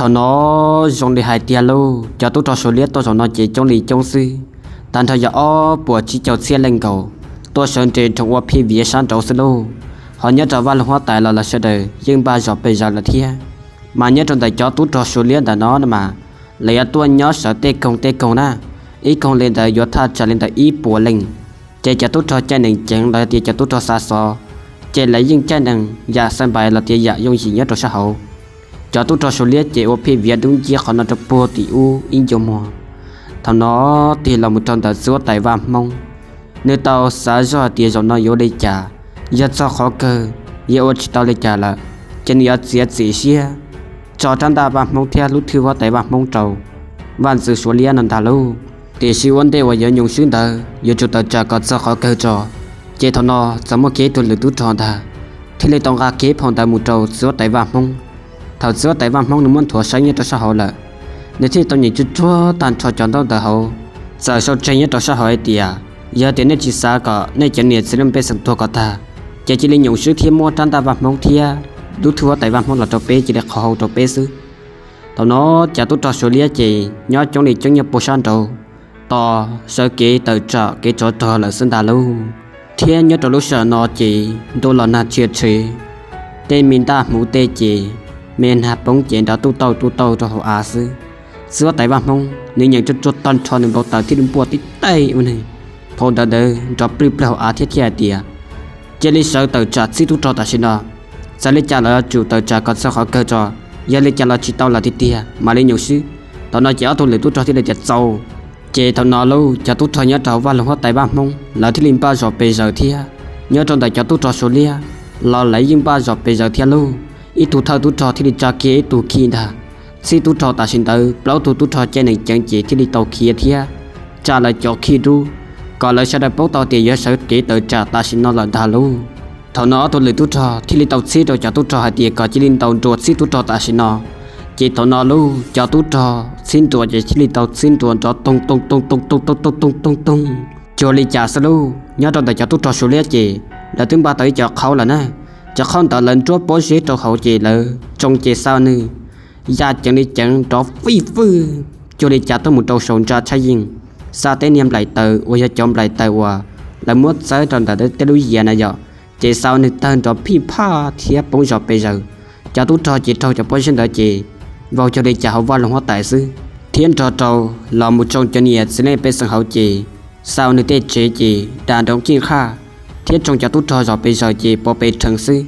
Thaum no zoo li hais tiag lauj, cov tub rog Suav liab tuaj zaum no ces coob li coob xwb, tag nrho yog ob puas tsib caug txhiab leej nkaus, tuaj sawv nres nroos ua phij viav sab nraud xwb lauj. Ho nyob rau vaj loog huab tais los lawv sawv daws yeej npaj zos pes zaws lawm thiab. Mas nyob rau ntawm cov tub rog Suav liab ntawm no mas lawv yuav tuaj nyob sawv tej koog tej koog na, ib koog li ntawd yuav thaj tsam li ntawm ib puas leej. Ces cov tub rog caij nees ceev los tias cov tub rog xa xov, ces lawv yeej caij nees yam xav npais los tias yam yooj yim nyob rau sab hauv. Cov tub rog Suav liab ces ua phij viav dub nciab qhov no rau puag tim ub ib ncua muag. Thaum no tig los mus rau ntawm txiv huab tais vaj Hmoob, nws tau xav zoj hais tias zaum no yuav ua li cas, yog txog qhov kawg yog ua tsis tau li cas lawm, ces nws yuav txiav txim siab tso rab ntaj vaj Hmoob thiab lub thwj huab tais vaj Hmoob rau vaj ntxwv Suav liab no ntag lauj. Tiam sis ua ntej uas yuav nyoos swb ntawd yuav tsum tawm tsam kom txog qhov kawg tso. Ces thaum no txawm muaj kiag ib tug lwm tub rog ntag thiaj li tau nqa kiag phau ntawv mus rau txiv huab tais vaj Hmoob. Thaum txiv huab tais vaj Hmoob nws muab nthuav saib nyob rau sab hauv lawm, nws thiaj li tau nyeem tsuj tsuag tag nrho cov ntaub ntawv hauv, txawm sau tseg nyob rau sab hauv hais tias, yog tias nej tsis xav kom nej cov niam txiv leej pej xeem tuag kom tag, ces cia li nyoos swb thiab muab rab ntaj vaj Hmoob thiab lub thwj huab tais vaj Hmoob los rau peb, cia li qhov hau rau peb xwb. Thaum no cov tub rog Suav liab ces nyob coob li coob nyob puag sab nraud, tos sawv kev tawm tsam kev tsov rog lawm xwb ntag lauj. Thiab nyob rau lub sij hawm no ces ntuj los nag tshia tshev, tej me ntaj hmuv tej ces me nag poob ces nrov tuj tauj tuj tauj rau hauv av xwb. Txiv huab tais vaj Hmoob nws nyeem tsuj tsuag tag nrho nws npau taws thiaj li npuaj tib taig ua nws phau ntawv ntawd nrov plwj plawg hauv av thiab thiaj hais tias, cia li sawv tawm tsam txhib tub rog tam sim no. Txawm li cas los yuav tsum tawm tsam kom txog qhov kawg tso, yog li cas los tsis tau lawm tiag tiag mam li nyoos swb. Thaum no ces ob tug lwm tub rog thiaj li tias txaus. Ces thaum no lauj, cov tub rog nyob rau hauv vaj loog huab tais vaj Hmoob lawv thiaj li npaj zos pes zaws thiab. Nyob rau ntawm cov tub rog Suav liab los lawv yeej npaj zos pes zaws thiab lauj. Ib tug thawj tub rog thiaj li tsa kiag ib tug khi ntag. Txhib tub rog tam sim ntawd plaub tug tub rog caij nees ceev ces thiaj li tau khiav thiab tsa lawv cov khi rub, kom lawv sawv daws paub tau tias yuav sawv kev tawm tsam tam sim no lawm ntag lauj. Thaum no ob tug lwm tub rog thiaj li tau txhib rau cov tub rog hais tias kom cia li ntaus nruas txhib tub rog tam sim no. Ces thaum no lauj, cov tub rog txhib nruas ces thiaj li tau txhib nruas nrov toog toog toog toog toog toog toog toog toog toog cuag li cas xwb lauj. Nyob rau ntawm cov tub rog Suav liab ces lawv twb npaj tau ib co qhaub lawm na. Cov qhaub ntawd lawv nruab pob zeb rau hauv ces lawv tsoo ces xa nws ya ceev li ceev nrov fij fwj cuag li cas tuaj mus rau saum ntsa tshaj yeej. Xa tej niag nplaim taws uas yog cov nplaim taws uas lawv muab txawb rau ntawm tej lub yias na yom, ces xa nws tawg nrov phij phaj thiab poob zos pes zaws. Cov tub rog ces raug cov pob zeb ntawd ces vau cuag li cas hauv vaj loog huab tais xwb, thiab nrog rau los mus tsoo cov niam txiv leej pej xeem hauv ces xa nws tej tsev ces da nrov kij qhaj, thiab tsoo cov tub rog zos pes zaws ces pov pes rhees xwb.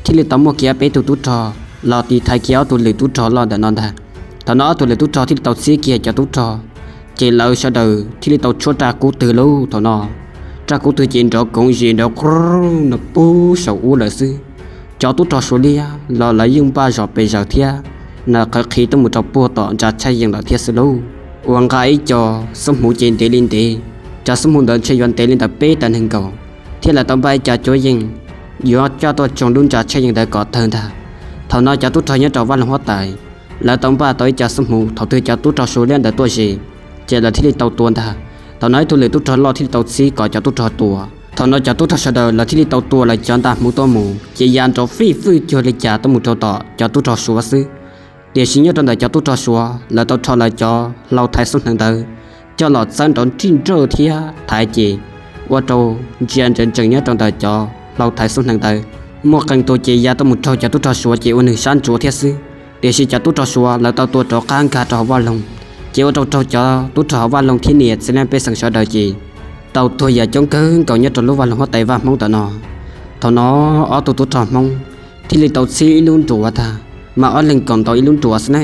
Thiaj li tau muaj kiag peb tug tub rog los tiv thaiv kiag ob tug lwm tub rog loj ntawm no ntag. Thaum no ob tug lwm tub rog thiaj li tau txhib kiag cov tub rog, ces lawv sawv daws thiaj li tau tshuab raj kub twg lauj. Thaum no raj kub twg ces nrov koov zis nrov qrov no pub saum ub lawm xwb. Cov tub rog Suav liab los lawv yeej npaj zos pes zaws thiab na qhawv qhiv tuaj mus rau puag tom ntsa tshaj yeej lawm thiab xwb lauj. Uas nqa ib co xub hmuv ces ntev li ntev, cov xub hmuv ntawd ntshe yuav ntev li ntawm peb tawm neeg nkaus, thiab lawv tau npaj ib co cuab yeej yuav coj tuaj tsoo lub ntsa tshaj yeej ntawd kom tawg ntag. Thaum no cov tub rog nyob rau vaj loog huab tais lawv tau npaj tau ib co xub hmuv, thaum twg cov tub rog Suav liab ntawd tuaj ze, ces lawv thiaj li tau tua ntag. Thaum no ib tug lwm tub rog loj thiaj li tau txhib kom cov tub rog tua. Thaum no cov tub rog sawv daws lawv thiaj li tau tua lawv cov ntaj hmuv tuaj mus ces ya nrov fij fwj cuag li cas tuaj mus rau tom cov tub rog Suav xwb. Tiam sis nyob rau ntawm cov tub rog Suav lawv tau rho lawv cov hlau thaiv xub hneev ntawd coj los txawb nrov nrij nrauj thiab thaiv ces ua rau ntsia ntsees ntsees nyob rau ntawm cov hlau thaiv xub hneev ntawd. Muaj qee tus ces ya tuaj mus raug cov tub rog Suav ces ua nws sab ntsuav thiab xwb. Tiam sis cov tub rog Suav lawv tau tua rov qab nkag rau hauv vaj loog, ces ua rau raug cov tub rog hauv vaj loog thiab niam txiv leej pej xeem sawv daws ces tau tuag yam coob kawg nkaus nyob rau lub vaj loog huab tais vaj Hmoob ntawm no. Thaum no ob tug tub rog Hmoob thiaj li tau txhib ib lub nruas tag, mas ob leeg koom ntaus ib lub nruas xwb ne,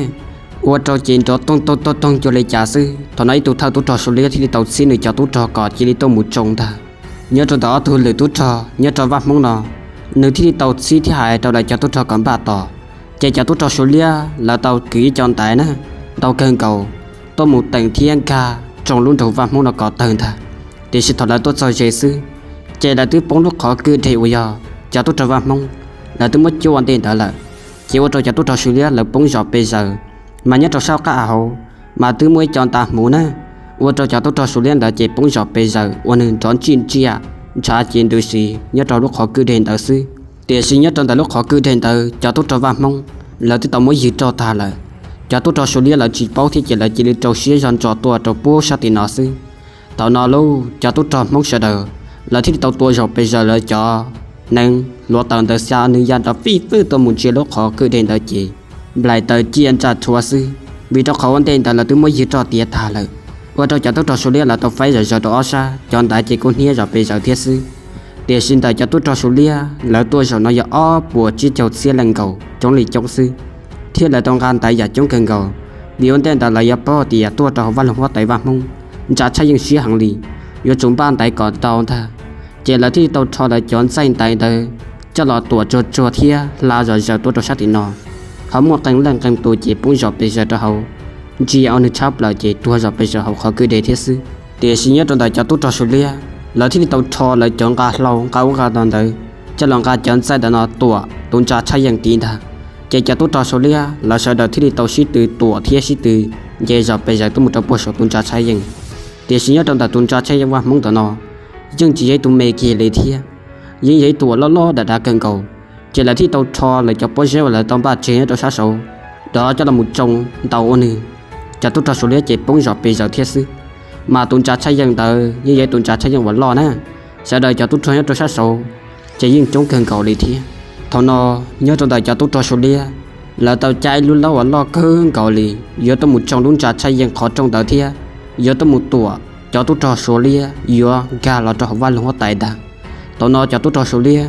ua rau ces nrov toog toog toog toog cuag li cas xwb. Thaum no ib tug thawj tub rog Suav liab thiaj li tau txhib nws cov tub rog kom cia li tuaj mus tsoo ntag. Nyob rau ntawm ob tug lwm tub rog nyob rau vaj Hmoob no, nws thiaj li tau txhib thiab hais rau lawv cov tub rog kom npaj tos. Ces cov tub rog Suav liab lawv tau kwv ib co ntaiv na, ntau kawg nkaus, tuaj mus teem thiab nkag tsoo lub nroog vaj Hmoob no kom tawg ntag. Tiam sis thaum lawv tuaj txog ze xwb, ces lawv twb poob lub qhov kwj deg uas yog cov tub rog vaj Hmoob lawv twb muab cuab ua ntej ntawd lawm. Ces ua rau cov tub rog Suav liab lawv poob zos pes zaws, mas nyob rau sab qab av hauv mas twb muaj ib co ntaj hmuv na, ua rau cov tub rog Suav liab ntawd ces poob zos pes zaws ua nws nrov ntsij ntsiaj ntshav ces ntws si nyob rau lub qhov kwj deg ntawd xwb. Tiam sis nyob rau ntawm lub qhov kwj deg ntawd cov tub rog vaj Hmoob lawv twb tau muab ywg roj tag lawm. Cov tub rog Suav liab lawv tsis paub thiab ces lawv cia li rau siab zog ntso tuaj rau puag sab tim no xwb. Thaum no lauj, cov tub rog Hmoob sawv daws lawv thiaj li tau tua zom pes zaws lawv cov hneev hluav taws ntawd xa nws ya nrov fij fwj tuaj mus ntsia lub qhov kwj deg ntawd ces nplaim taws cia ntsa rhuav xwb, vim rau qhov ua ntej ntawd lawv twb muab ywg roj tiav tag lawm. Ua rau cov tub rog Suav liab lawv tau faib zom zaws rau ob sab, cov ntawd ces kuj hniab zom pes zaws thiab xwb. Tiam sis ntawm cov tub rog Suav liab lawv tuaj zaum no yog ob puas tsib caug txhiab leej nkaus coob li coob xwb, thiab lawv tau nqa ntaiv yam coob kawg nkaus, vim ua ntej ntawd lawv yuav paub tias tuaj rau hauv vaj loog huab tais Vaj Hmoob, ntsa tshaj yeej siab heev li, yuav tsum npaj ntaiv kom tau ntag. Ces lawv thiaj li tau rho lawv cov ntxaij ntaiv ntawd coj los tuam tsuag tsuag thiab hla zom zaws tuaj rau sab tim no. Ho muaj qee leej qee tus ces poob zom pes zaws rau hauv, ntsia ua nws tshab plaws ces tuag zom pes zaws hauv qhov kwj deg thiab xwb. Tiam sis nyob rau ntawm cov tub rog Suav liab, lawv thiaj li tau rho lawv cov nqa hlau nqa ub nqa no ntawd coj los nqa cov ntxaij ntawm no tuam tus ntsa tshaj yeej tid ntag. Ces cov tub rog Suav liab lawv sawv daws thiaj li tau sib tw tuam thiab sib tw nce zom pes zaws tuaj mus rau puag saum tus ntsa tshaj yeej. Tiam sis nyob rau ntawm tus ntsa tshaj yeej Vaj Hmoob ntawm no yeej tsis yog ib tug me kiag li thiab, yeej yog ib tug uas loj loj dav dav kawg nkaus. Ces lawv thiaj tau rho lawv cov pob zeb uas lawv tau npaj tseg nyob rau sab saud, rov coj los mus tsoo ntaus ua nws cov tub rog Suav liab ces poob zom pes zaws thiab xwb. Mas tus ntsa tshaj yeej ntawd yeej yog ib tus ntsa tshaj yeej uas loj na, sawv daws cov tub rog nyob rau sab saud ces yeej coob kawg nkaus li thiab. Thaum no nyob rau ntawm cov tub rog Suav liab lawv tau cab ib lub laub uas loj kawg nkaus li yuav tuaj mus tsoo lub ntsa tshaj yeej qhov rooj ntawd thiab yuav tuaj mus tuam cov tub rog Suav liab yuav nkag los rau hauv vaj loog huab tais ntag. Thaum no cov tub rog Suav liab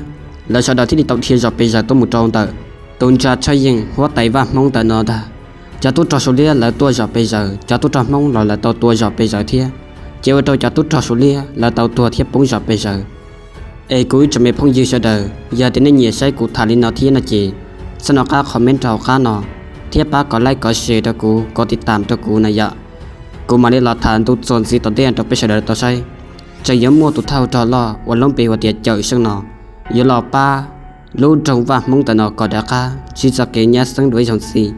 lawv sawv daws thiaj li tau dhia zom pes zaws tuaj mus rau ntawm tus ntsa tshaj yeej huab tais Vaj Hmoob ntawm no ntag. Cov tub rog Suav liab lawv tuaj zom pes zaws, cov tub rog Hmoob los lawv tau tua zom pes zaws thiab, ces ua rau cov tub rog Suav liab lawv tau tuag thiab poob zom pes zaws. Es kuv ib tsoom me phooj ywg sawv daws, yog tias nej nyiam saib kuv tham li no thiab no ces, txhob nco qab comment rau hauv qab no, thiab pab kov like kov share rau kuv, kov tiv tam rau kuv na yom. Kuv mam li los tham ntu txuas ntxiv tom ntej rau peb sawv daws tau saib. Tseem yuav muaj tus thawj rog loj uas lub npe hu tias Cawm Seej no yuav los pab lub nroog Vaj Hmoob ntawm no kom rov qab ntsib txoj kev nyab xeeb dua ib zaug ntxiv.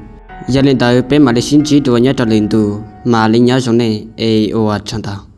Yog li ntawd peb mam li sib ntsib dua nyob rau lwm ntu, mam li nyob zoo nej es ua tsaug ntau.